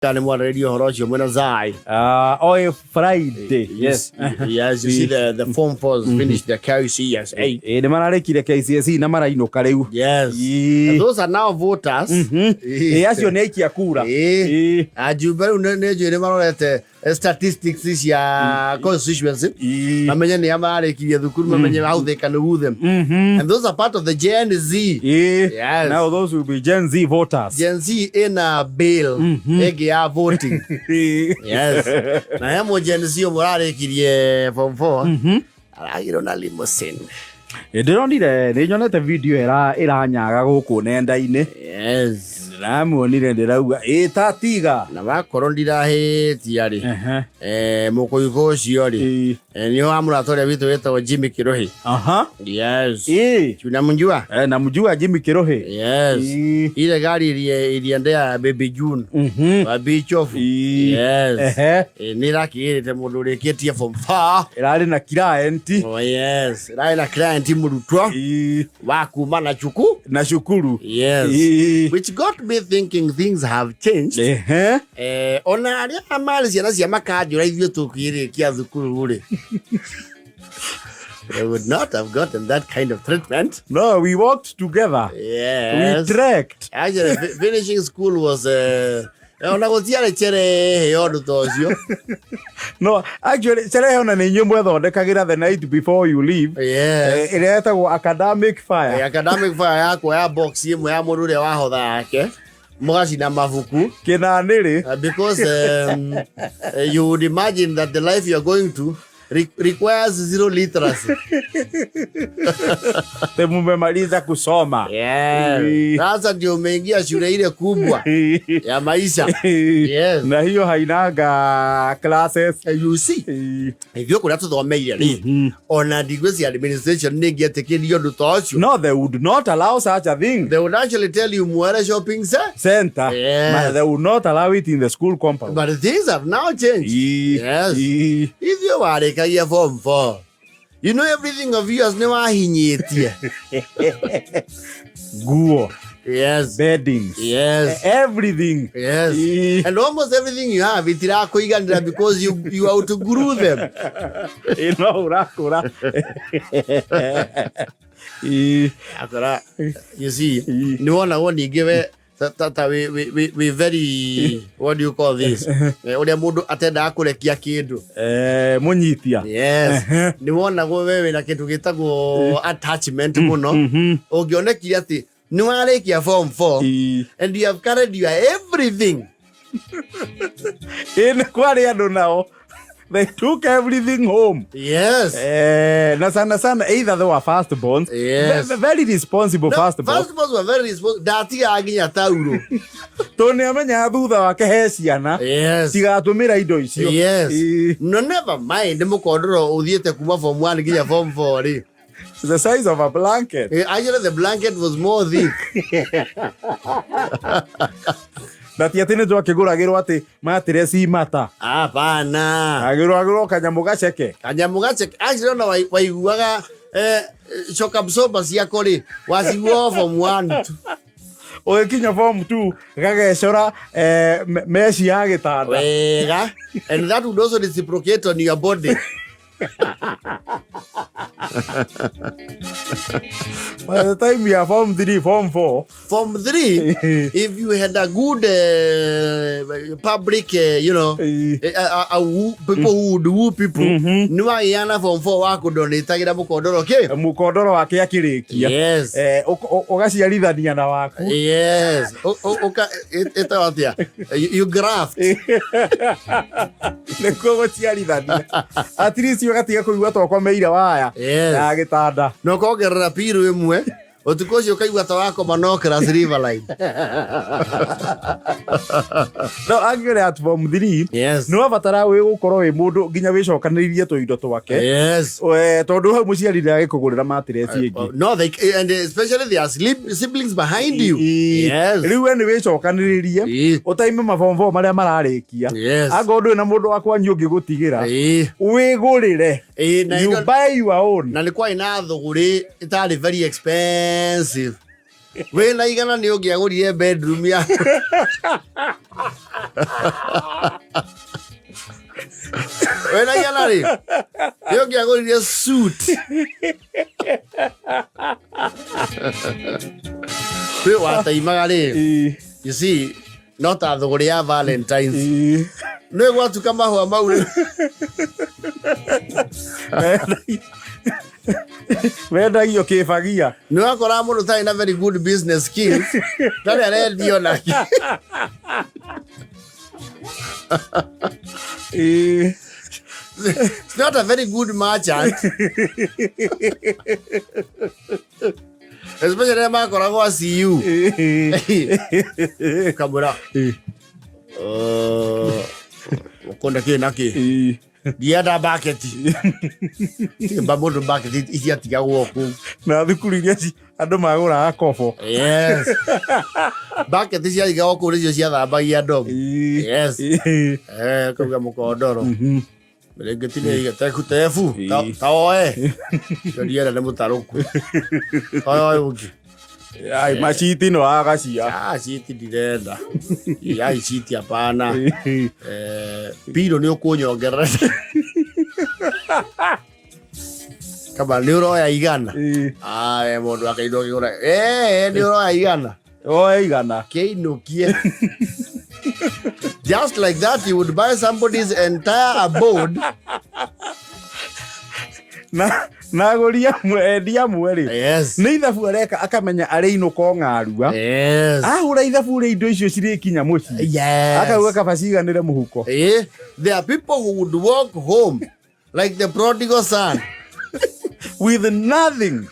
Nĩ mwarĩrĩria ũhoro ũcio mwĩna Zai. Oh, Friday. Yes. Yes, you see the form fours finished the KCSE. Ĩ nĩ mararĩkire KCSE na marainũka rĩu. Yes. Ĩ. And those are now voters. Ĩ acio nĩ aikia kura. Ĩ. Ĩ. Ajumbe rĩu nĩ njũĩ nĩ marorete statistics cia constituency. Ĩ. Mamenye nĩ a mararĩkirie thukuru, mamenye how they can woo them. And those are part of the Gen Z. Ĩ. Yes. Now those will be Gen Z voters. Gen Z ĩna bill ĩngĩ ya voting. Ĩ. Yes. Na he mũ Gen Z ũmwe ũrarĩkirie form 4 aragirwo na limousine. Ĩ, ndĩronire nĩ nyonete video ĩranyaga gũkũ nenda-inĩ. Yes. Ndĩramuonire ndĩrauga ĩ ta tiga. Na wakorwo ndirahĩtia rĩ, Ehe. Mũkũigũ ũcio rĩ, Ĩ. Nĩo wa mũrata ũrĩa witũ wĩtagwo Jimmy Kĩrũhĩ. Aha. Yes. Ĩ. Unamjua? Eh, namjua Jimmy Kĩrũhĩ. Yes. Ĩ. Ile gari iliendea Baby June wa Bichofu. Ĩ. Yes. Ehe. Nĩ ĩrakĩgĩrĩte mũndũ ũrĩkĩtie form 4. Ĩrarĩ na client. Oh yes. Ĩrarĩ na client mũrutwo Ĩ. wa kuma na chuku. Na cukuru. Yes. Ĩ. Which got me thinking things have changed. Ehe. Ona arĩa marĩ ciana cia makanjũra ithuĩ tũkĩrĩkia thukuru rĩ, they would not have gotten that kind of treatment. No, we worked together. Yes. We trekked. Actually, finishing school was ona gũtiarĩ cherehe ũndũ ta ũcio. No, actually, sherehe ona nĩ inyuĩ mwethondekagĩra the night before you leave. Yes. Ĩrĩa ĩtagwo academic fire. Academic fire yakwa ya box ĩmwe ya mũndũ ũrĩa wahotha yake mũgacina mabuku. Kĩnanĩrĩ. Because you would imagine that the life you are going to requires zero literacy. Te mumemaliza kusoma. Yes. Sasa ndio umeingia shule ile kubwa ya maisha. Yes. Na hiyo hainanga classes. You see, ithuĩ kũrĩa tũthomeire rĩ, ona ndigwĩciria administration nĩ ĩngĩetĩkĩria ũndũ ta ũcio. No, they would not allow such a thing. They would actually tell you mwere shopping center. Yes. But they would not allow it in the school compound. But things have now changed. Yes. Ithuĩ warĩkagia form 4. You know everything of yours nĩ wahinyĩtie. Nguo. Yes. Beddings. Yes. Everything. Yes. And almost everything you have itirakũiganĩra because you outgrew them. Ĩ, no ũrakũra. Ĩ. Akora, you see, nĩ wonagwo ningĩ we ta we very, what do you call this? Ũrĩa mũndũ atendaga kũrekia kĩndũ. Mũnyitia. Yes. Nĩ wonagwo we wĩna kĩndũ gĩtagwo attachment mũno. Ũngĩonekire atĩ nĩ warĩkia form 4 and you have carried your everything. Ĩ, nĩ kwarĩ andũ nao they took everything home. Yes. Na sana sana either they were first borns. Yes. Very responsible No, first borns. First borns were very responsible. Ndatigaga nginya tauro. Tondũ nĩ amenyaga thutha wake he ciana. Yes. Cigatũmĩra indo icio. Yes. Ĩ. No, never mind mũkondoro ũthiĩte kuma form 1 nginya form 4 rĩ. The size of a blanket. Actually the blanket was more thick. Na ti atĩ nĩ twakĩgũragĩrwo atĩ matireci mata. Hapana. Agĩragĩrwo kanyamũ gaceke. Kanyamũ gaceke. Actually ona waiguaga shock absorber ciako rĩ, waciguaga form 1 tu. Ũgĩkinya form 2 gagecora meshi ya gĩtanda. Wega. And that would also reciprocate on your body. By the time you are form 3, form 4. Form 3, if you had a good public, you know, woo, people who would woo people, nĩ wagĩana form 4 wa kũndonĩtagĩra mũkondoro kĩ? Mũkondoro wake akĩrĩkia. Yes. Ũgaciarithania na waku. Yes. Ĩtagwo atĩa? You graft. Nĩkuo gũciarithania. At least ũgatiga kũigua twakomeire waya. Yes. Ya gĩtanda. Na ũkongerera piru ĩmwe. Ũtukũ ũcio ũkaigua ta wakoma no class Riverline. No, actually at form 3, Yes. nĩ wabatara wĩ gũkorwo wĩ mũndũ nginya wĩcokanĩrĩirie tũindo twake. Yes. Tondũ hau mũciari ndagĩkũgũrĩra matireci ĩngĩ. No, they, and especially their siblings behind you. Yes. Rĩu we nĩ wĩcokanĩrĩrie ũtaime mabombo marĩa mararĩkia. Yes. Angorwo ndũrĩ na mũndũ wa kwanyu ũngĩgũtigĩra, wĩgũrĩre. Na You indo buy your own. Na nĩ kwarĩ na thũgũrĩ ĩtarĩ very expensive. Wĩna 100 nĩ ũngĩagũrire bedroom ya wĩna 100 rĩ nĩ ũngĩagũrire suit. Kwĩ wataimaga rĩ, you see, no ta thũgũrĩ ya Valentines nĩ gwatuka mahũa mau rĩ. Wendagio kĩbagia. Nĩ wakoraga mũndũ ũtarĩ na very good business skills ndarĩ arendio nake. It's not a very good merchant, especially rĩrĩa makoragwo CU kamũra ũkũnda kĩ na kĩ ndienda baketi mba mũndũ baketi iciatigagwo kũu. Na thukuru iria andũ magũraga kobo. Yes, baketi ciatigagwo kũu nĩcio ciathambagia ndomu. Yes. Kauga mũkondoro mĩrĩngĩti nĩ ige tebu tebu ta oe cio ndienda nĩ mũtarũku oe ũngĩ. Ai, maciti no agacia. Ah, citi ndirenda yai citi hapana. Piro nĩ ũkũnyongerera kama nĩ ũroya 100. Ah, mũndũ akaindwo akĩgũra nĩ ũroya 100. Oe 100. Kĩinũkie. Just like that you would buy somebody's entire abode. Na agũri amwe, endia amwe rĩ, nĩ ithabu areka akamenya arĩinũka o ng'arua. Ahũra ithabu rĩ, indo icio cirĩkinya mũciĩ. Akauga kaba ciganĩre mũhuko. There are people who would walk home like the prodigal son with nothing.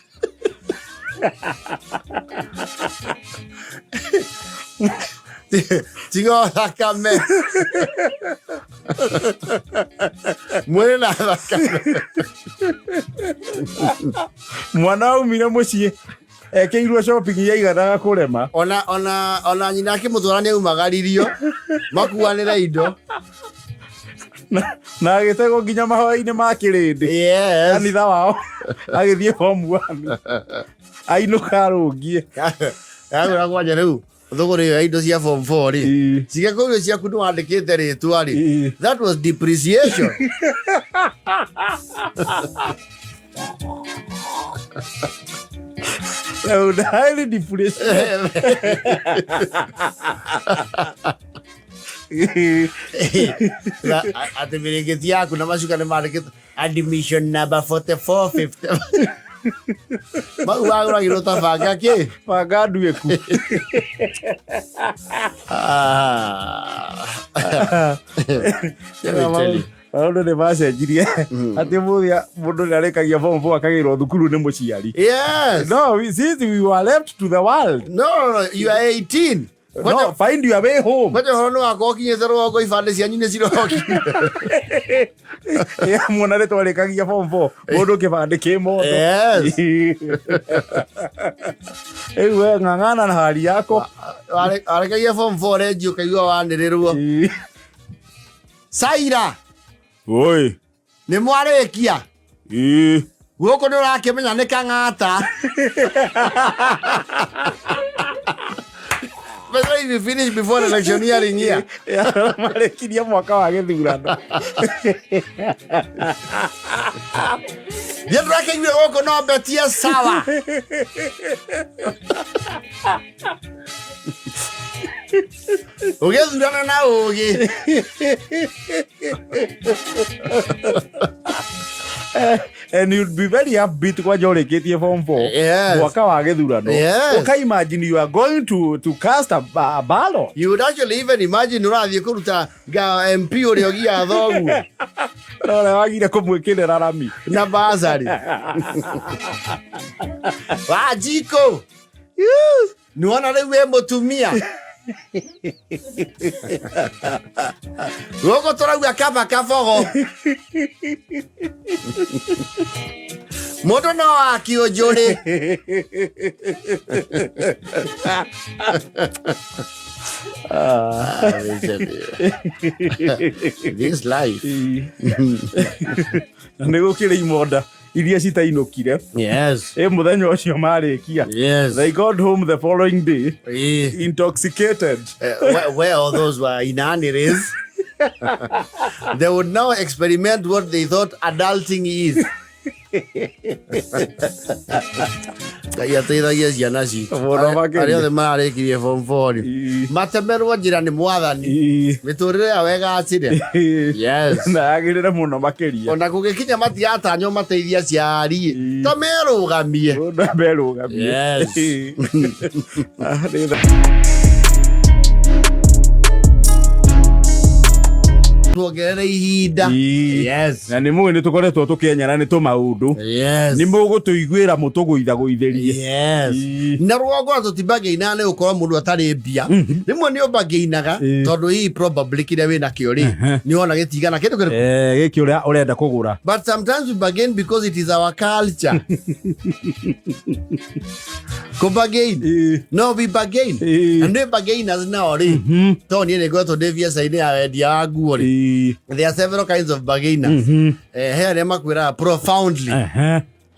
Tiga thakame mwĩrĩ na thakame. Mwana aumire mũciĩ ekĩirwo shopping yaiganaga kũrema. Ona nyina akĩmũtwara nĩ aumagaririo makuanĩre indo. Na agĩtegwo nginya mahoya-inĩ ma kĩrĩndĩ. Kanitha wao agĩthiĩ form 1 ainũka arũngie. Yagũra kwanja rĩu thũgũrĩ ĩyo ya indo cia form 4 rĩ, cigĩkorwo irio ciaku nĩ wandĩkĩte rĩtwa rĩ, that was depreciation. Rĩu highly depreciation. Atĩ mĩrĩngĩti yaku na macuka nĩ mandĩkĩtwo admission number 4450 mau wagũragĩrwo ta banga kĩ. Banga nduĩku. Ah. Let me tell you. Maũndũ nĩ macenjirie atĩ mũthia mũndũ nĩ arĩkagia form 4 akagĩrwo thukuru nĩ mũciari. Yes. No, since we were left to the world. No, no, no, you are 18. No, find your way home. Kwanja ũhoro nĩ wakwa ũkinyĩte rũgongo ibandĩ cianyu nĩ cirokire. Mwana nĩ twarĩkagia form 4 mũndũ kĩbandĩ kĩ mondo. Yes. Rĩu we ng'ang'ana na hali yako. Warĩkagia form 4 renji ũkaigua wanĩrĩrwo. Saira. Oi. Nĩ mwarĩkia. Gũkũ nĩ ũrakĩmenya nĩ kang'ata. But if you finish before the election hearing here. Marĩkirie mwaka wa gĩthurano. Thiĩ tũrakĩigue gũkũ no mbetie sawa. Ũgĩthurana na ũgĩ. And you'd be very upbeat kwanja ũrĩkĩtie form 4. Yes. Mwaka wa gĩthurano. Yes. Ũka imagine you are going to cast a ballot. You would actually even imagine ũrathiĩ kũruta nga MP ũrĩa ũgiaga thoguo. No ũrĩa wagire kũmwĩkĩrĩra rami. Na basari. Wanjikũ. Nĩwona rĩu wĩ mũtumia. Gũkũ tũrauga kaba kabogo. Mũndũ no akĩũnjũrĩ. This life. Na nĩ gũkĩrĩ imonda Iria citainũkire. Yes. Ĩ mũthenya ũcio marĩkia. Yes. They got home the following day intoxicated. Where all those were inanities, they would now experiment what they thought adulting is. Ngai ateithagia ciana citũ. Mũno makĩria. Arĩa othe mararĩkirie form 4 rĩ, matemerwo njĩra nĩ Mwathani, mĩtũrĩre yao ĩgacĩre. Yes. Na yagĩrĩre mũno makĩria. Ona kũgĩkinya matigatanywo mateithie aciari, ta merũgamie. Mũndũ merũgamie. Yes. Ah, nĩ Tuongerere ihinda. Yes. Na nĩ mũĩ nĩ tũkoretwo tũkĩenyana nĩ tũmaũndũ. Yes. Nĩ mũgũtũiguĩra mũtũgũithagũithĩrie. Yes. Na rũgongo na tũtimbangĩinaga nĩ gũkorwo mũndũ atarĩ mbia. Rĩmwe nĩ ũmbangĩinaga tondũ hihi probably kĩrĩa wĩ nakĩo rĩ, nĩ wona gĩtigana kĩndũ kĩrĩkũ. Eh, gĩkĩ ũrĩa ũrenda kũgũra. But sometimes we bargain because it is our culture. Kũbargain. No, we bargain. Na nĩ bargainers nao rĩ, tondũ niĩ nĩ ngoretwo ndĩ biacara-inĩ ya wendia wa nguo rĩ, there are several kinds of bargainers. He arĩa makwĩraga profoundly,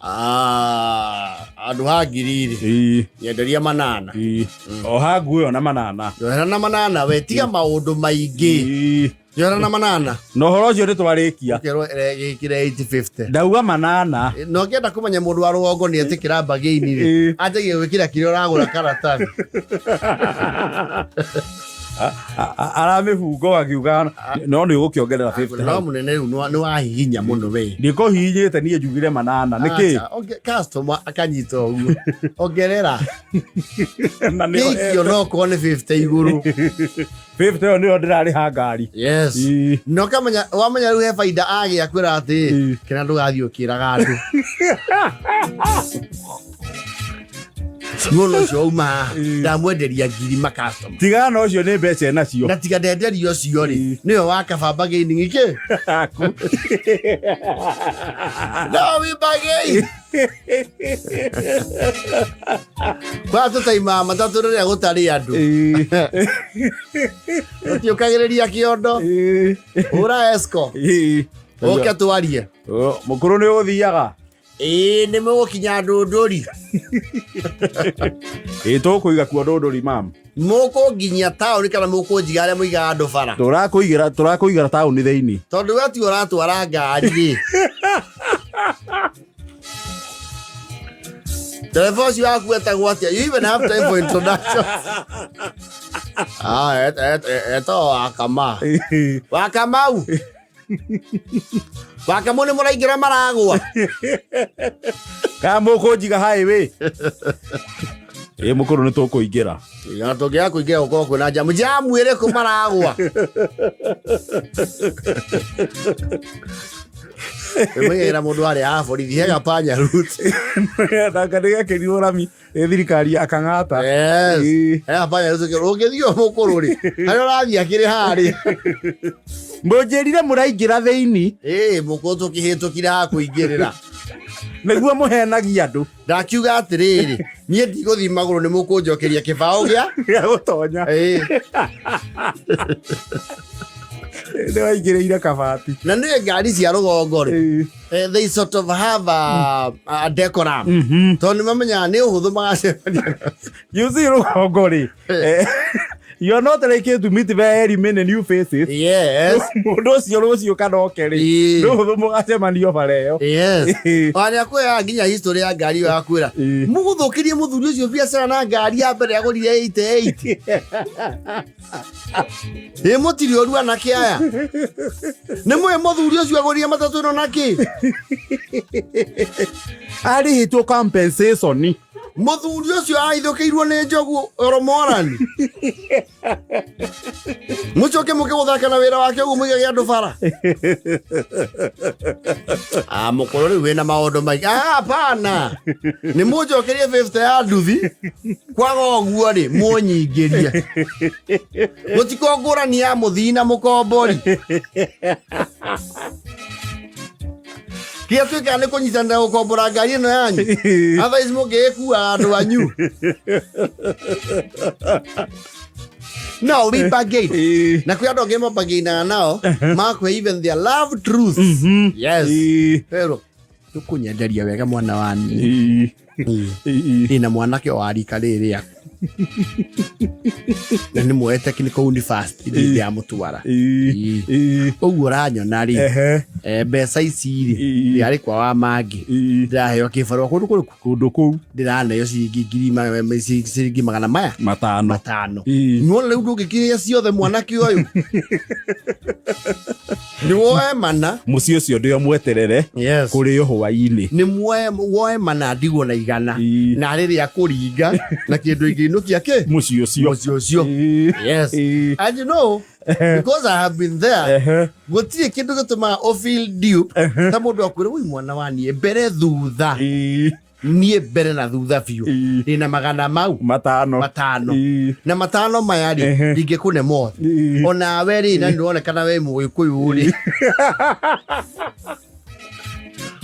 "Ah, handũ ha 1000 rĩ, nyenderia 8." Oha nguo ĩyo na 8. Njohera na 8, we tiga maũndũ maingĩ. Njohera na 8. Na ũhoro ũcio nĩ twarĩkia. Ũkerwo gĩkĩre 850. Ndauga 8. Na ũngĩenda kũmenya mũndũ wa rũgongo nĩ etĩkĩra mbagĩini rĩ, anjagie gwĩkĩra kĩrĩa ũragũra karatathi. Aramĩbungo akiuga no nĩ ũgũkĩongerera 50. No mũnene rĩu nĩ wahihinya mũno we. Ndikũhihinyĩte niĩ njugire 8 nĩkĩ? Acha, customer akanyita ũguo. Ongerera. Na nĩyo Gĩikio no korwo nĩ 50 igũrũ. 50 ĩyo nĩyo ndĩrarĩha ngari. Yes. Na ũkamenya wamenya rĩu he baida agĩa kwĩra atĩ kĩrĩa ndũgathiĩ ũkĩraga andũ. Mũndũ ũcio wauma haha, ndamwenderia 1000 makastoma. Tigana na ũcio nĩ mbeca enacio. Na tiga ndenderia ũcio rĩ, nĩwe wakaba bargaining ikĩ? Aku. No, we bargain. Kwa tũtaimaga matatũ rĩrĩa gũtarĩ andũ. Tũtiũkagĩrĩria kĩondo. Hũra esco. Ũke twarie. Mũkũrũ nĩ ũgũthiaga? Ĩĩ nĩ mũgũkinya ndũndũri. Ĩĩ tũkũiga kuo ndũndũri mam. Mũkũnginyia taũni kana mũkũnjiga arĩa mũigaga andũ bara? Tũrakũigĩra taũni thĩinĩ. Tondũ we tiwe ũratwara ngari rĩ. Dereba ũcio waku etagwo atĩa? You even have time for introduction. Ah, etagwo Wakama. Wakamau. Wakamau nĩ mũraingĩra maragwa. Kana mũkũnjiga highway? Ĩĩ mũkũrũ nĩ tũkũingĩra. Ya tũngĩaga kũingĩra gũkorwo kwĩna jamu. Jamu ĩrĩkũ maragwa? Wĩmenyagĩra mũndũ arĩa a borithi he gapanya route. Nanga nĩ gekĩrirwo rami nĩ thirikari ya Kang'ata. Yes. Ĩĩ. He gapanya route ũngĩthiĩ o mũkũrũ rĩ, harĩa ũrathiĩ akĩrĩ harĩa. Mũnjĩrire mũraingĩra thĩinĩ. Ĩĩ mũkũrũ tũkĩhĩtũkire ha kũingĩrĩra. Nĩguo mũhenagia andũ. Ndakiuga atĩrĩrĩ, niĩ ndigũthiĩ magũrũ nĩ mũkũnjokeria kĩbaũ gĩa Gĩa gũtonya. Ĩĩ. Nĩ waingĩrĩire kabati. Na nĩ ngari cia rũgongo rĩ, they sort of have a decorum. Tondũ nĩ mamenyaga nĩ ũhũthũ magacemania. You see rũgongo rĩ, you are not likely to meet very many new faces. Yes. Mũndũ ũcio rũciũ kana oke rĩ, nĩ ũhũthũ mũgacemanio bara ĩyo. Yes. Ona nĩ akwĩraga nginya history ya ngari ĩyo akwĩra. Mũgũthũkĩrie mũthuri ũcio biacara na ngari ya mbere agũrire 88. Ĩ mũtirĩ ũru anake aya. Nĩ mũĩ mũthuri ũcio agũrire matatũ ĩno na kĩ? Arĩhĩtwo compensation. Mũthuri ũcio aithũkĩirwo nĩ njogu oro morani. Mũcoke mũke gũthaka na wĩra wake ũguo mũigage andũ bara. Ah, mũkũrũ rĩu wĩna maũndũ maingĩ. Ah, hapana. Nĩ mũnjokerie 50 ya nduthi. Kwaga ũguo rĩ, mũnyingĩrie. Mũtikongũrani ya mũthii na mũkombori. Kĩrĩa twĩkaga nĩ kũnyitanĩra gũkombora ngari ĩno yanyu. Otherwise mũngĩgĩkua andũ anyu. No, we bargain. Na kwĩ andũ angĩ mabagainaga nao, makwe even their love truth. Yes. Pero, Nĩũkũnyenderia wega mwana wa niĩ. Ĩĩ. Ndĩna mwanake wa rika rĩrĩ rĩaku na nĩ muoe technical university ndĩramũtwara. Ĩĩ. Ĩĩ. Ũguo ũranyona rĩ, mbeca ici rĩ, ndĩrarĩ kwa wa mangĩ, ndĩraheo kĩbarũa kũndũ kũrĩkũ? Kũndũ kũu. Ndĩraneo ciringi ngiri ciringi magana maya 500. 500. Nĩwona rĩu ndũngĩkĩrĩa ciothe mwanake ũyũ. Nĩ woe mana. Mũciĩ ũcio ndĩo mweterere Yes. kũrĩo hwaĩ-inĩ. Nĩ woe mana ndigwo na 100. Na rĩrĩa kũringa na kĩndũ ingĩinũkia kĩ? Mũciĩ ũcio. Mũciĩ ũcio. Yes. And you know, because I have been there, gũtirĩ kĩndũ gĩtũmaga ũ feel dupe ta mũndũ akwĩra, "Ui mwana wa niĩ mbere thutha." Niĩ mbere na thutha biũ. Ndĩna magana mau. 500. 500. Na 500 maya rĩ, ndingĩkũne mothe. Onawe rĩ, na nĩũronekana wĩ Mũgĩkũyũ rĩ.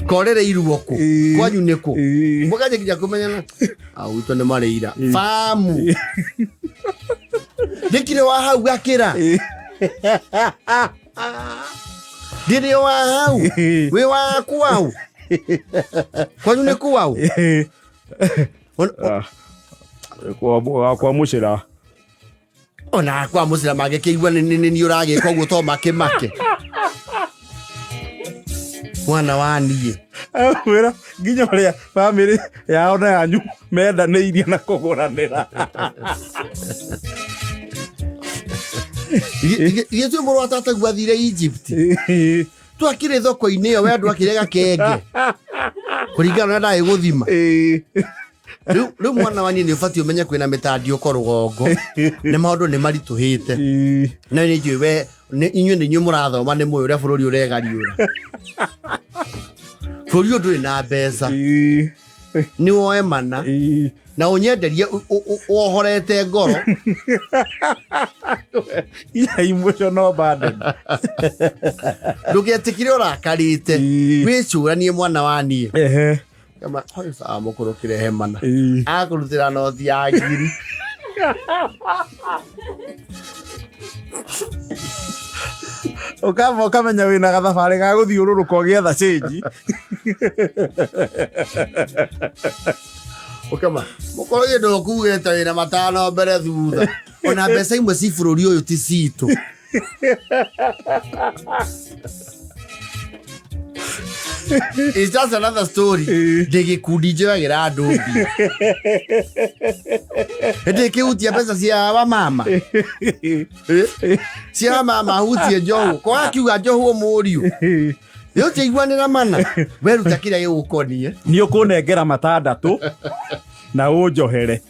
Korereirwo kũ? Kwanyu nĩ kũ? Mũkanjia nginya kũmenyana. Au gwitũ nĩ marĩira. Bamu. Ndĩkire wa hau gakĩra. Ndĩrĩ wa hau. Wĩ wa kwau. Kwanyu nĩ kwau. Kwa mũcĩra. Ona kwa mũcĩra mangĩkĩigua nĩ niĩ ũragĩka ũguo to makĩmake. Mwana wa niĩ. Wĩra nginya ũrĩa bamĩrĩ yao na yanyu mendanĩirie na kũgũranĩra. Ithuĩ mũrũ wa tata guo athire Egypt. Twakĩrĩ thoko-inĩ ĩyo we andũ akĩrĩa gakenge. Kũringana na ndarĩ gũthima. Rĩu mwana wa niĩ nĩ ũbatiĩ ũmenye kwĩna mĩtandiũko rũgongo. Nĩ maũndũ nĩ maritũhĩte. Na nĩ njũĩ we, inyuĩ nĩ inyuĩ mũrathoma nĩ mũĩ ũrĩa bũrũri ũregariũra. Bũrũri ũyũ ndũrĩ na mbeca. Nĩ woe mana. Na ũnyenderie wohorete ngoro. Yeah, emotional burden. Ndũgetĩkĩre ũrakarĩte. Wĩcũranie mwana wa niĩ. Kama, hoi sawa mũkũrũkĩre he mana. Akũrutĩra noti ya ngiri. Ũkamba ũkamenya wĩna gathabarĩ ga gũthiũrũrũka ũgĩetha change. Ũkama, mũkorwo gĩndũ ũkugĩte wĩna 5 mbere thutha. Ona mbeca imwe ci bũrũri ũyũ ti citũ. It's just another story. Ndĩ gĩkundi njoyagĩra andũ mbia. Ndĩ kĩhutia mbeca cia wa mama. Cia wa mama hutie njohu. Kwa akiuga njohu mũriũ. Nĩ ũtiaiguanĩra mana. Weruta kĩrĩa gĩgũkoniĩ. Nĩ ũkũnengera 6 na ũnjohere.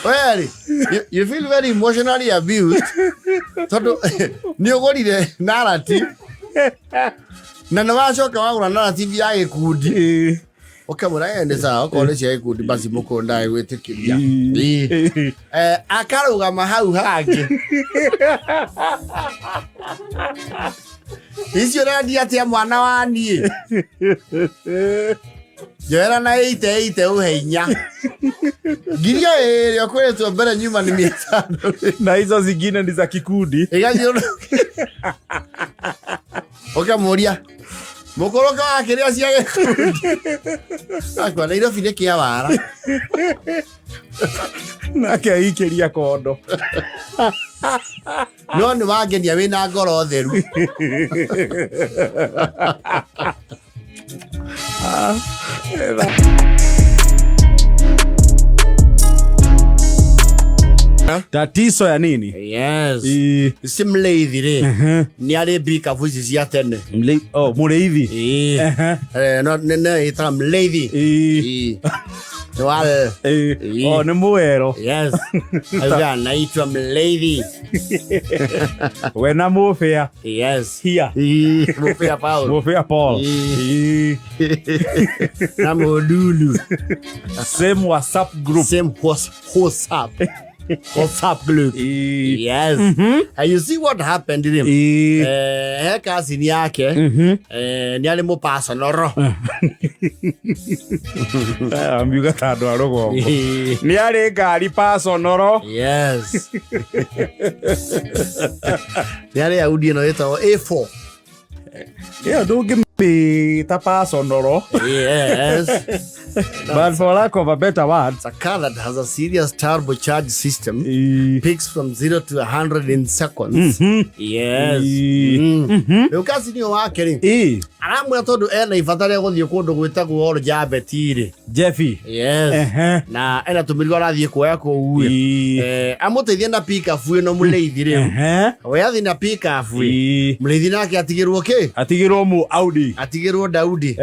Well, you feel very emotionally abused. Tondũ nĩ ũgũrire narrative. Na nĩ wacoka wagũra narrative ya gĩkundi. Ũkamwĩra, nĩ sawa, okorwo nĩ cia gĩkundi basi mũkũndae gwĩtĩkĩria. Akarũgama hau hangĩ. Icio ũrendia atĩa mwana wa niĩ? Njoera na ĩite ĩite ũhe inya. Ngiri ĩyo ĩrĩa ũkwĩrĩtwo mbere nyuma nĩ 500. Na hizo zingine ni za kikundi. Ĩgathiũrũrũka. Ũkamũria, mũkũrũka wa kĩrĩa cia gĩkundi. Akwa Nairobi nĩ kĩa wara. Nake aikĩria kondo. No nĩ wangenia wĩna ngoro theru. Tatizo ya nini? Yes. Si mleithi rĩ, nĩ arĩ mbikabu ici cia tene. Oh, mũrĩithi. No, nĩ ĩtaga mleithi. Nĩ wa Oh, nĩ mũwero. Yes. Auga naitwa mleithi. We na mũbĩa. Yes. Hia. Mũbĩa Paul. Mũbĩa Paul. Na mũndulu. Same WhatsApp group. Same WhatsApp. WhatsApp group. Yes. And you see what happened to him? He cousin yake. Nĩ arĩ mũpersonal. Ambiuga ta andũ a rũgongo. Nĩ arĩ ngari personal. Yes. Nĩ arĩ Audi ĩno ĩtagwo A4. Ĩyo ndũngĩmĩta personal. Yes. But for lack of a better word. It's a car that has a serious turbocharged system. Picks from 0 to 100 in seconds. Yes. Rĩu kasi nĩyo wake rĩ, aramwĩra tondũ ena ibata rĩa gũthiĩ kũndũ gwĩtagwo Oljabeti rĩ. Jeffy. Yes. Na ena tũmĩrigo arathiĩ kuoya kũu rĩ. Amũteithie na pickup ĩno mũrĩithi rĩu. We athiĩ na pickup ĩ. Mũrĩithi nake atigĩrwo kĩ? Atigĩrwo mu Audi. Atigĩrwo Daudi.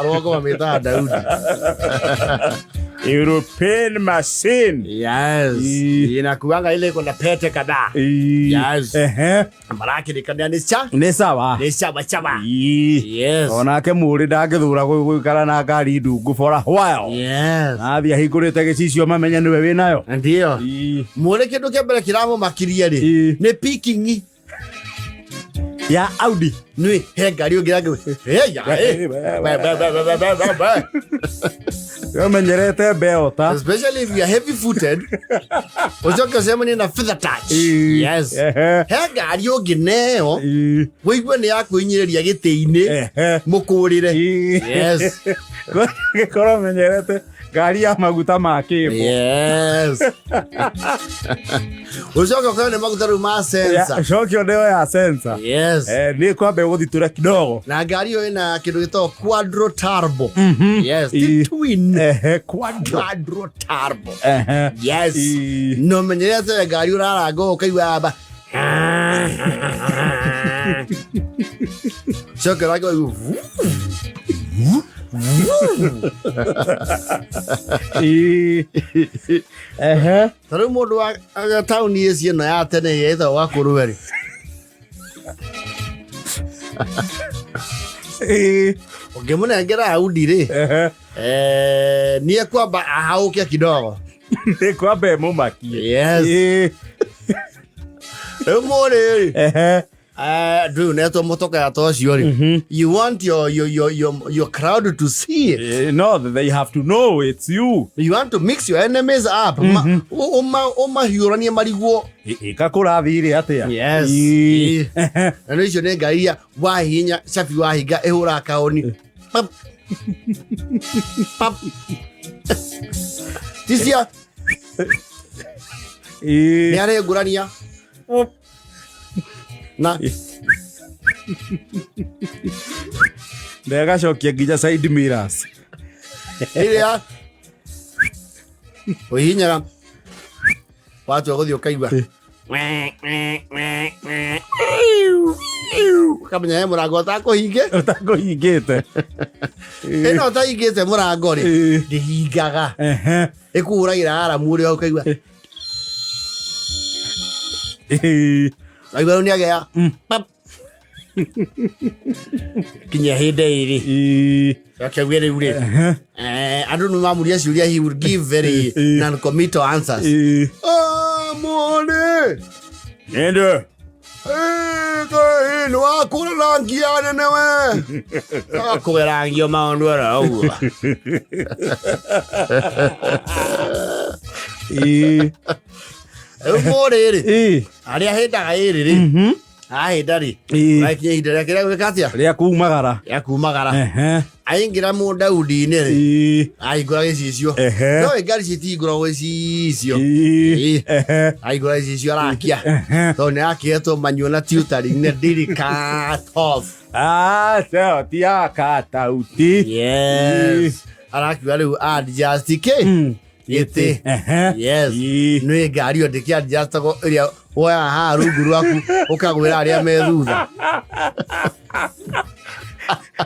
Rũgongo mamĩtaga Daudi. European machine. Yes. Inakuanga ile iko na pete kadhaa. Yes. Marakĩrĩkanĩra nĩ cha Nĩ sawa. nĩ chaba chaba. Yes. Onake mũrĩ ndangĩthura gũikara na ngari ndungu for a while. Yes. Athiĩ ahingũrĩte gĩcicio mamenye nĩwe wĩnayo. Ndio. Mũrĩ kĩndũ kĩa mbere kĩramũmakirie rĩ nĩ picking ya Audi. Nĩ he ngari ũngĩ yangĩ. Hey, ya, hey. Be, be, be, be, be, be, be. Ũmenyerete Beota. Especially if you are heavy footed. Ũcoke ũcemanie na feather touch. Yes. He ngari ũngĩneo wĩigue nĩ ya kwĩinyĩrĩria gĩtĩ-inĩ mũkũrĩre. Yes. Gĩkorwo menyerete ngari ya maguta ma kĩbo. Yes. Ũcoke ũkorwo nĩ maguta rĩu ma sensor. Cokio nĩyo ya sensor. Yes. Nĩ kwambe gũthitura kidogo. Na ngari ĩyo ĩna kĩndũ gĩtagwo quadro turbo. Yes. Ti twin. Quadro. Quadro turbo. Yes. No menyerete ngari ũraranga ũkaigua amba. Coke ũranga ũkaigua Ta rĩu mũndũ wa taũni ĩci ĩno ya tene ĩtagwo Gakũrwe rĩ, ũngĩmũnengera Audi rĩ, nĩ ekwamba ahaũke kidogo. Nĩ kwamba ĩmũmakie. Yes. Rĩu mũrĩ rĩ, ndũyũ netwo mũtoka ya ta ũcio rĩ, you want your crowd to see it. No, they have to know it's you. You want to mix your enemies up. Ũmahiũranie marigwo. Ĩka kũrathire atĩa? Yes. Na nĩ icio nĩ ngari iria wahihinya cabi wahinga ĩhũraga kaoni. Pap. Pap. Ti cia nĩ arengũrania. Na Ndagacokia nginya side mirrors. Ĩrĩa ũhihinyaga watua gũthiĩ ũkaigua ũkamenya he mũrango ũtakũhinge. Ũtakũhingĩte. Ĩno ũtahingĩte mũrango rĩ, ndĩhingaga, ĩkũhũragĩra aramu ũrĩa ũkaigua aigua rĩu nĩagĩa pap kinya hĩndĩ ĩrĩ coke auge rĩu rĩ, andũ nĩ mamuria ciũria, he would give very non-committal answers. Ah, mũrĩ Nende. Nĩ wakũra na ngia nene we akũgerangio maũndũ oro ũguo. Rĩu mũrĩ rĩ, harĩa hĩndaga ĩrĩ rĩ, ahĩnda rĩ, akinya ihinda rĩake rĩa gwĩka atĩa? Rĩa kumagara. Rĩa kumagara. Aingĩra mũdaudi-inĩ rĩ, ahingũra gĩcicio. No ngari citihingũragwo gĩcicio. Ahingũra gĩcicio arakia tondũ nĩ arakĩetwo manyuo na tutoring na ndiri cut off. Ah, so ti ya katauti. Yes. Arakiuga rĩu adjust kĩ gĩtĩ. Yes. Nĩ ngari ĩyo ndĩkĩadjustagwo ĩrĩa woyaga haha rungu rwaku ũkagwĩra arĩa me thutha.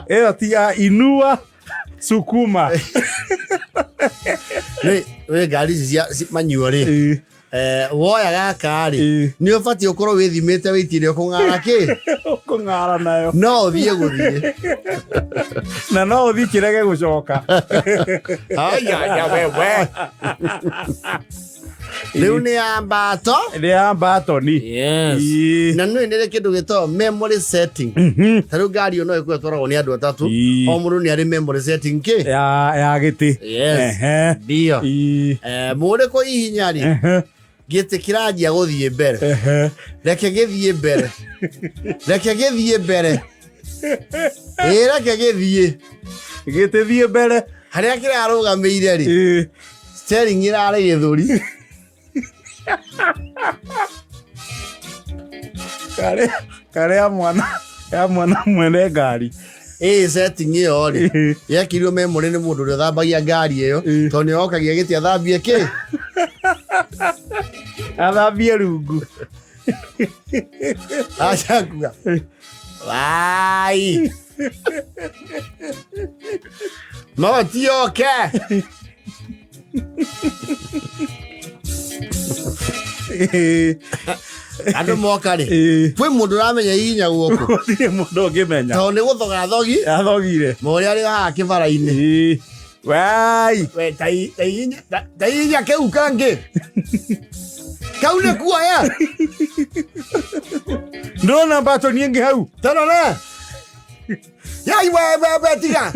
Ĩyo ti ya inua sukuma. Nĩ ngari ici cia manyuo rĩ, woya gaka rĩ, nĩ ũbatiĩ ũkorwo wĩthimĩte wĩiti ĩrĩa ũkũng'ara kĩ. Ũkũng'ara nayo. No ũthiĩ gũthiĩ. Na no ũthiĩ kĩrege gũcoka. Aya, wewe. Rĩu nĩ ya mbato. Nĩ ya mbatoni. Yes. Na nĩ nĩ kĩndũ gĩtagwo memory setting. Ta rĩu ngari ĩyo no ĩkorwo ĩtwaragwo nĩ andũ atatũ. O mũndũ nĩ arĩ memory setting kĩ? Ya gĩtĩ. Yes. Ndio. Mũrĩ kũhihinya rĩ, gĩtĩ kĩranjia gũthiĩ mbere. Reke gĩthiĩ mbere. Reke gĩthiĩ mbere. Ĩ reke gĩthiĩ. Gĩtĩthiĩ mbere. Harĩa kĩrarũgamĩire rĩ, steering ĩrarĩ gĩthũri. Karĩa karĩa mwana ya mwana mwene ngari. Ĩ setting ĩyo rĩ, yekĩrirwo memory nĩ mũndũ ũrĩa ũthambagia ngari ĩyo, tondũ nĩ okagia gĩtĩ athambie kĩ? Athambie rungu. Aca kuga. Wai. No ti oke. Andũ moka rĩ, kwĩ mũndũ ũramenya ihinya guoko. Gũtirĩ mũndũ ũngĩmenya. Tondũ nĩ gũthoga thogi. Athogire. Ma ũrĩa arĩ haha kĩbara-inĩ. Wai. We ta ihinya ta ihinya kĩu kangĩ. Kau nĩ kuoya. Ndĩrona mbatoni ĩngĩ hau. Tarora. Yai we we we tiga.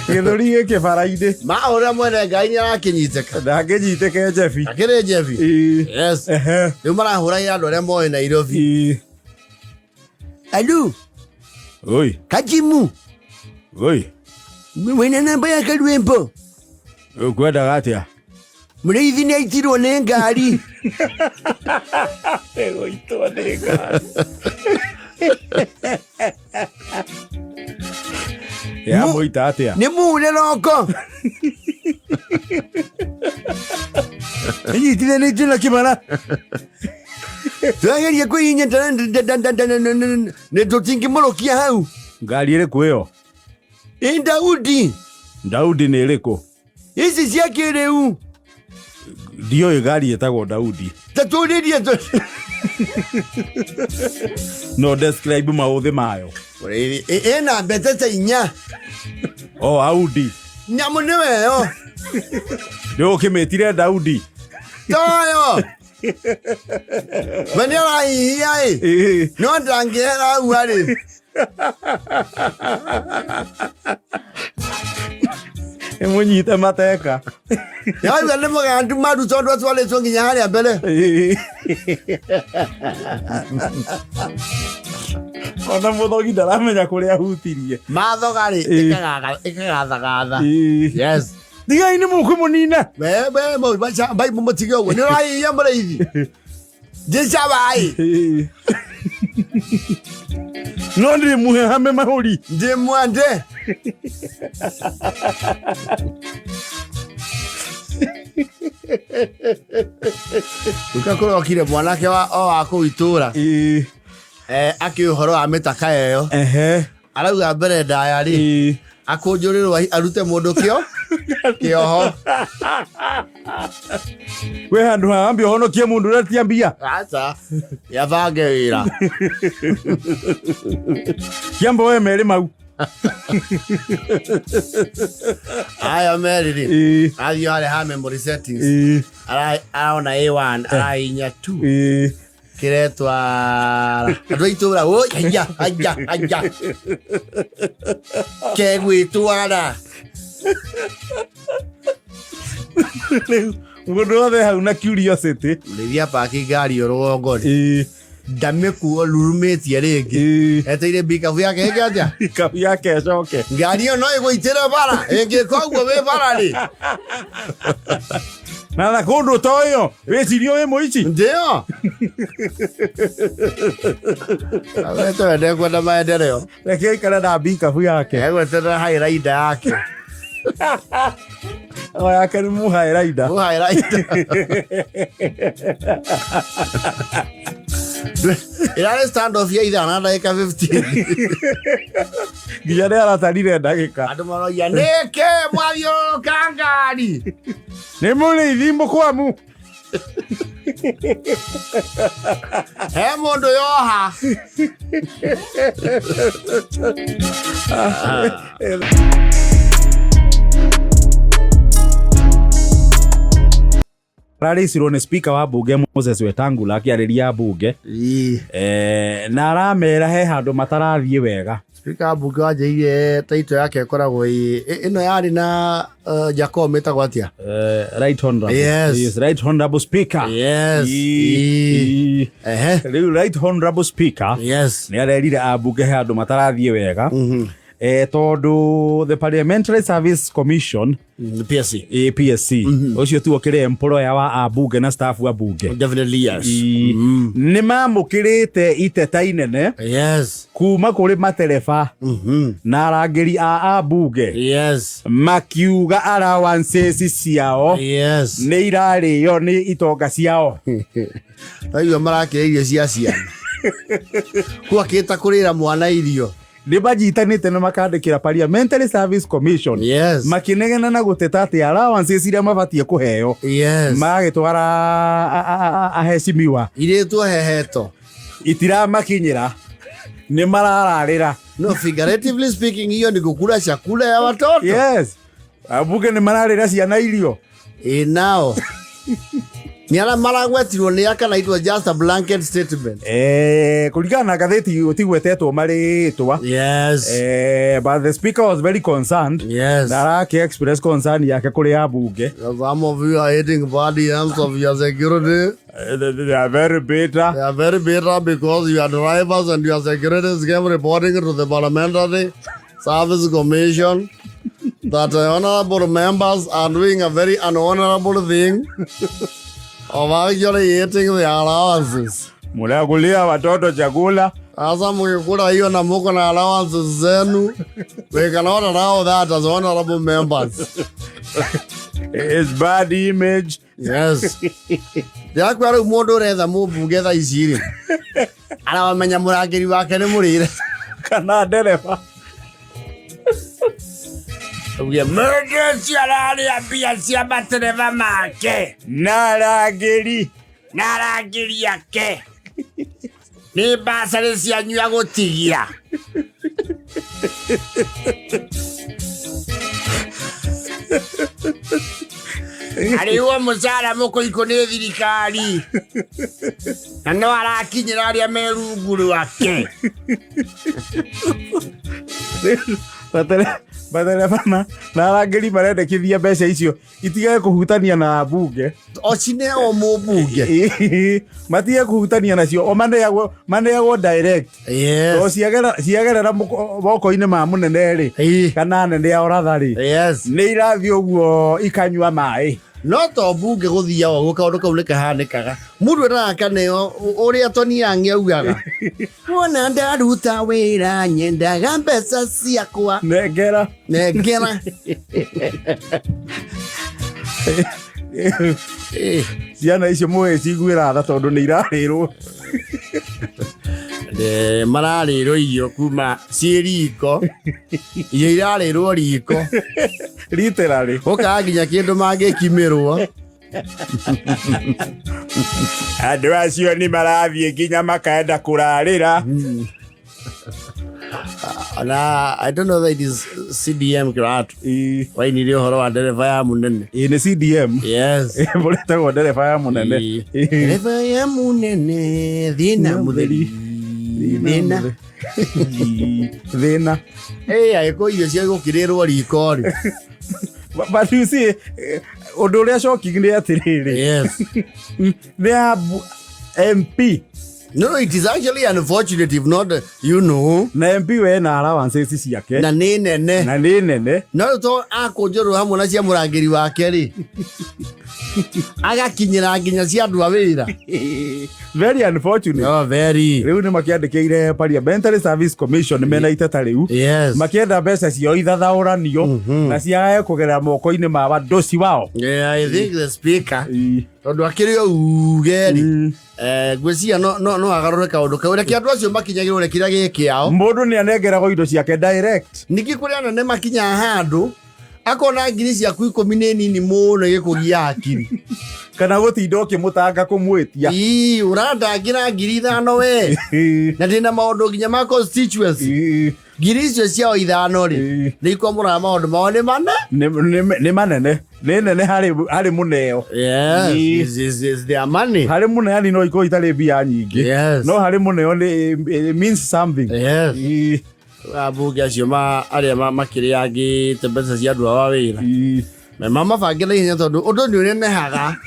Gĩthũri gĩkĩ bara-inĩ. Ma ũrĩa mwene ngai nĩ arakĩnyitĩka. Ndangĩnyitĩka Njebi. Akĩrĩ Njebi. Yes. Rĩu marahũragĩra andũ arĩa moĩ Nairobi. Alu. Oi. Kajimu. Oi. Wĩna namba ya Karwĩmbo? Ũkwendaga atĩa? Mũrĩithi nĩ aitirwo nĩ ngari. Gũitwo nĩ ngari. Ya mũita atĩa? Nĩ mure roko. Ĩnyitithanĩtio na kĩmara. Twageria kwĩhinya nĩ tũtingĩmũrũkia hau. Ngari ĩrĩkũ ĩyo? Ĩ Daudi. Daudi nĩ ĩrĩkũ? Ici cia kĩrĩu. Ndiũĩ ngari ĩtagwo Daudi. Ta tũrĩrie No describe maũthĩ mayo. Ĩna mbete ta inya. Oh, Audi. Nyamũ nĩwe ĩyo. Rĩu ũkĩmĩtire Daudi. Toyo. We nĩ arahihia ĩ. No ndangĩhera hau arĩ. Ĩmũnyite mateka. Yaigua nĩ mũgandu maru tondũ atwarĩtwo nginya harĩa mbere. Ona mũthogi ndaramenya kũrĩa ahutirie. Mathoga rĩ, ĩkagathagatha. Yes. Tigai nĩ mũkũmũnina. We we bai mũtige ũguo. Nĩ ũrahihia mũrĩithi. Njĩcabai. No ndĩ mũhehame mahũri. Ndĩ mwende. Ruka kũrokire mwanake wa o wa kũu itũra. Akĩ ũhoro wa mĩtaka ĩyo. Arauga mbere ndaya rĩ. Akũnjũrĩrwo arute mũndũ kĩo kĩoho. We handũ ha wambe ũhonokie mũndũ ũrĩa tia mbia. Aca. Yabange wĩra. Kĩamba we merĩ mau. Aya merĩ rĩ. Athiĩ harĩa ha memory settings. Arona A1 arahihinya 2. Kĩretwara. Andũ a itũra, oi, aya, aya, aya. Kegwĩtwara. Rĩu mũndũ wothe hau na curiosity. Mũrĩithi apaki ngari ĩyo rũgongo rĩ. Ndamĩkuo rurumĩtie rĩngĩ. Eteire mbikabu yake ĩke atĩa? Mbikabu yake ĩcoke. Ngari ĩyo no ĩgũitĩre bara. Ĩngĩka ũguo wĩ bara rĩ. Na na kũndũ ta ũyũ wĩcirie wĩ mũici. Ndio. Awete wende kwenda maendeleo. Reke aikare na mbikabu yake. Egweterera high rider yake. O yake nĩ mu high rider. Mu high rider. Ĩrarĩ stand off ya ithaa na ndagĩka 15. Nginya nĩ aratarire ndagĩka. Andũ maroiga nĩkĩ mwathiũrũrũka ngari. Nĩ mũrĩithi mũkwamu. He mũndũ yoha. Ararĩcirwo nĩ speaker wa mbunge Moses Wetangula akĩarĩria mbunge. Na aramera he handũ matarathiĩ wega. Spika mbunge wanjĩire taito yake ĩkoragwo ĩno yarĩ na Jacob ĩtagwo atĩa? Right honorable. Yes. Yes, right honorable speaker. Yes. Ehe. Rĩu right honorable speaker Yes. nĩ arerire ambunge he andũ matarathiĩ wega tondũ the Parliamentary Service Commission PSC. APSC ũcio tu ũkĩrĩ employer wa ambunge na staff a bunge. Definitely yes. Nĩ mamũkĩrĩte iteta inene Yes. kuma kũrĩ matereba na arangĩri a ambunge Yes. makiuga allowances ciao Yes. nĩ irarĩo nĩ itonga ciao. Taigua marakĩra irio cia ciana. Kwakĩta kũrĩra mwana irio. Nĩ manyitanĩte na makandĩkĩra Parliamentary Service Commission Yes. makĩnegena na gũteta atĩ allowances iria mabatiĩ kũheo Yes. magĩtwara aheshimiwa Irĩtwo heheto. itiramakinyĩra nĩ marararĩra. No, figuratively speaking, hiyo ni kukula chakula ya watoto. Yes, ambunge nĩ mararĩra ciana irio. Ĩ nao. Nĩ arĩa maragwetirwo nĩ aka na it was just a blanket statement. Kũringana na ngathĩti gũtigwetetwo marĩtwa. Yes. But the speaker was very concerned Yes. na arake express concern yake kũrĩ ambunge. Some of you are eating bad yams of your security. They are very bitter. They are very bitter because your drivers and your securities came reporting to the Parliamentary Service Commission that the honorable members are doing a very unhonorable thing of actually eating the allowances. Mũragulia watoto chakula. Sasa mkikula hiyo na muko na allowances zenu, we cannot allow that as honorable members. It's bad image. Yes. Ndĩrakwĩra rĩu mũndũ ũretha mũmbunge thaa ici rĩ, aramenya mũrangĩri wake nĩ mũrĩre. Kana ndereba. Auge mũndũ ũcio ararĩa mbia cia matereba make Na arangĩri. na arangĩri ake nĩ mbacarĩ cianyu ya gũtigia. Arĩhwo mũcara mũkũikũ nĩ thirikari na no arakinyĩra arĩa me rungu rwake. Matereba na arangĩri marendekithia mbeca icio itigage kũhutania na ambunge. Ocine o mũmbunge. Matige kũhutania nacio o maneagwo direct. Yes. O ciagerera moko-inĩ ma mũnene rĩ kana anene a oratha rĩ Yes. nĩ irathiĩ ũguo ikanyua maĩ. No to mbunge gũthiaga ũguo kaũndũ kau nĩ kahanĩkaga mũndũ endaga kaneo ũrĩa Tony Young augaga wona ndaruta wĩra nyendaga mbeca ciakwa Nengera. nengera. Ciana icio mũgĩciguĩra tha tondũ nĩ irarĩrwo. Mararĩrwo irio kuma ciĩ riko, irio irarĩrwo riko. Literally. Gũkaga nginya kĩndũ mangĩkimĩrwo. Andũ acio nĩ marathiĩ nginya makaenda kũrarĩra. Na I don't know that it is CDM Kiratu wainire ũhoro wa ndereba ya mũnene. Ĩ nĩ CDM. Yes. Mũretagwo ndereba ya mũnene. Ndereba ya mũnene thĩna mũtheri thĩna. Thĩna. Angĩkorwo irio cia gũkĩrĩrwo riko rĩ. But you see, ũndũ ũrĩa shocking nĩ atĩrĩrĩ. Yes. Nĩ MP. No, it is actually unfortunate if not, you know. Na MP we na allowances ciake. Na nĩ nene. Na nĩ nene. No to akũnjũrwo hamwe na cia mũrangĩri wake rĩ. Agakinyĩra nginya cia andũ a wĩra. Very unfortunate. No, very. Rĩu nĩ makĩandĩkĩire Parliamentary Service Commission mena iteta rĩu. Yes. Makĩenda mbeca ciao ithathaũranio na ciage kũgerera moko-inĩ ma wadosi wao. Yeah, I think the speaker. Tondũ akĩrĩ o uge rĩ. Ngwĩciria no agarũre kaũndũ kau. Reke andũ acio makinyagĩrwo rĩ kĩrĩa gĩ kĩao. Mũndũ nĩ anengeragwo indo ciake direct. Ningĩ kũrĩ anene makinyaga handũ akona ngiri ciaku 10 nĩ nini mũno ĩgĩkũgia hakiri. Kana gũtinda ũkĩmũtanga kũmwĩtia. Ii, ũrandangĩra ngiri 5 we. Na ndĩna maũndũ nginya ma constituency. Ngiri icio ciao 5 rĩ, nĩ ikwamũraga maũndũ mao nĩ mana? Nĩ manene. Nĩ nene harĩ mũneo. Yes, is their money. Harĩ mũneani no ikorwo itarĩ mbia nyingĩ. Yes. No harĩ mũneo nĩ it means something. Yes. Ambunge acio ma arĩa makĩrĩangĩte mbeca cia andũ ao a wĩra. Mamabange na ihenya tondũ ũndũ nĩ ũnenehaga.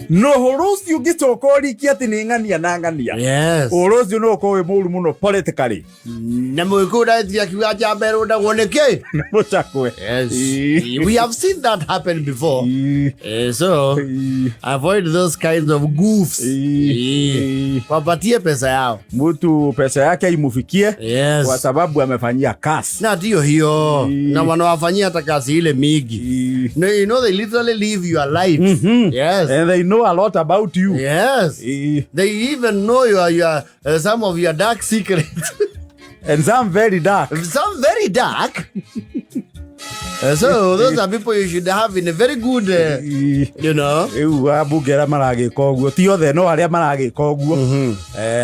Na ũhoro ũcio ũngĩcoka ũrikie atĩ nĩ ng'ania na ng'ania, Yes. ũhoro ũcio no ũkorwo wĩ mũru mũno politically. Na mũgĩkũyũ ndagĩtire akiuga njamba ĩrũndagwo nĩkĩ? Nĩ mũcakwe. Yes. We have seen that happen before. So avoid those kinds of goofs. Wapatie pesa yao. Mtu pesa yake imufikie. Yes. Kwa sababu amefanyia kazi. Na ndio hiyo. Na wanawafanyia hata kazi ile mingi. No, you know they literally live your life. Yes. And they know a lot about you. Yes. They even know your some of your dark secrets. And some very dark. Some very dark. So those are people you should have in a very good, you know. Rĩu ambunge arĩa maragĩka ũguo ti othe no arĩa maragĩka ũguo.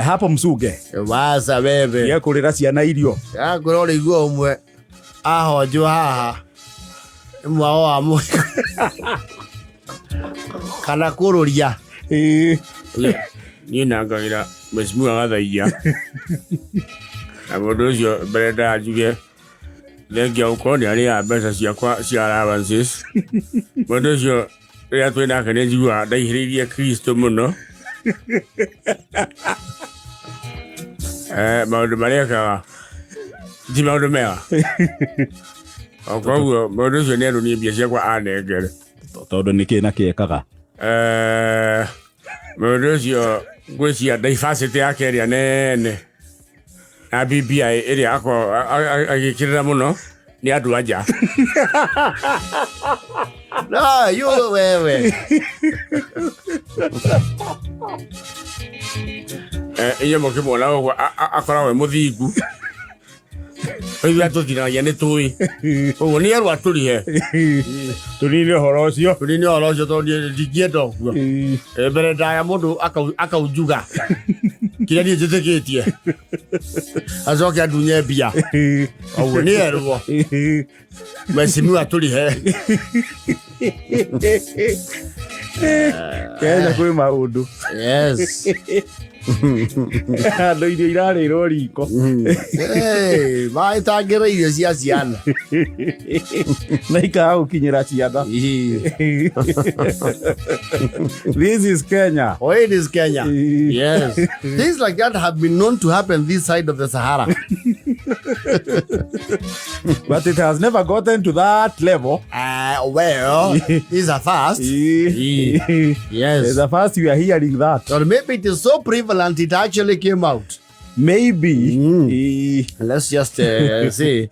Hapo msuge. Waca wewe. Nĩekũrĩra ciana irio. Ngũra ũrĩigua ũmwe ahonjwo haha nĩ mwao wa mũiko kana kũrũria. Niĩ nangagĩra mheshimiwa Gathaiya na mũndũ ũcio mbere ndanjuge thengia gũkorwo nĩ arĩaga mbeca ciakwa cia allowances. Mũndũ ũcio rĩrĩa twĩ nake nĩ njiguaga ndaihĩrĩirie Kristo mũno. Maũndũ marĩa ekaga ti maũndũ mega. O koguo mũndũ ũcio nĩ erũnie mbia ciakwa anengere. Tondũ nĩ kĩ na kĩ ekaga? Mũndũ ũcio ngwĩciria diversity yake ĩrĩa nene na BBI ĩrĩa akorwo agĩkĩrĩra mũno nĩ andũ a nja. No, you wewe. Inyuĩ mũkĩmuona ũguo, akoragwo e mũthingu. Ithuĩ atũthiragia nĩ tũĩ. Ũguo nĩ erwo atũrihe. Tũnine ũhoro ũcio. Tũnine ũhoro ũcio tondũ niĩ ndingĩenda ũguo. Mbere ndaya mũndũ akaunjuga. Kĩrĩa niĩ njĩtĩkĩtie. Acoke andunye mbia. Ũguo nĩ erwo. Mheshimiwa atũrihe. Kenya kwĩ maũndũ. Yes. Andũ irio irarĩrwo riko. Hey, maĩtangĩra irio cia ciana. Na ikaga gũkinyĩra ciana. This is Kenya. Oh, it is Kenya. Yes. Things like that have been known to happen this side of the Sahara. But it has never gotten to that level. Well, these are fast. Yes. It's a fast we are hearing that. Or maybe it is so prevalent it actually came out. Maybe. Let's just say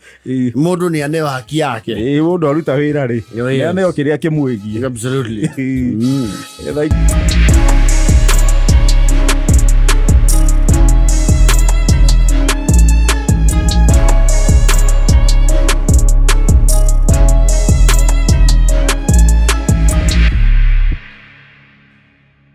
mũndũ nĩ aneo haki yake. Mũndũ aruta wĩra rĩ, Oh, yes. nĩ aneo kĩrĩa kĩmwĩgiĩ. Absolutely. Thank you.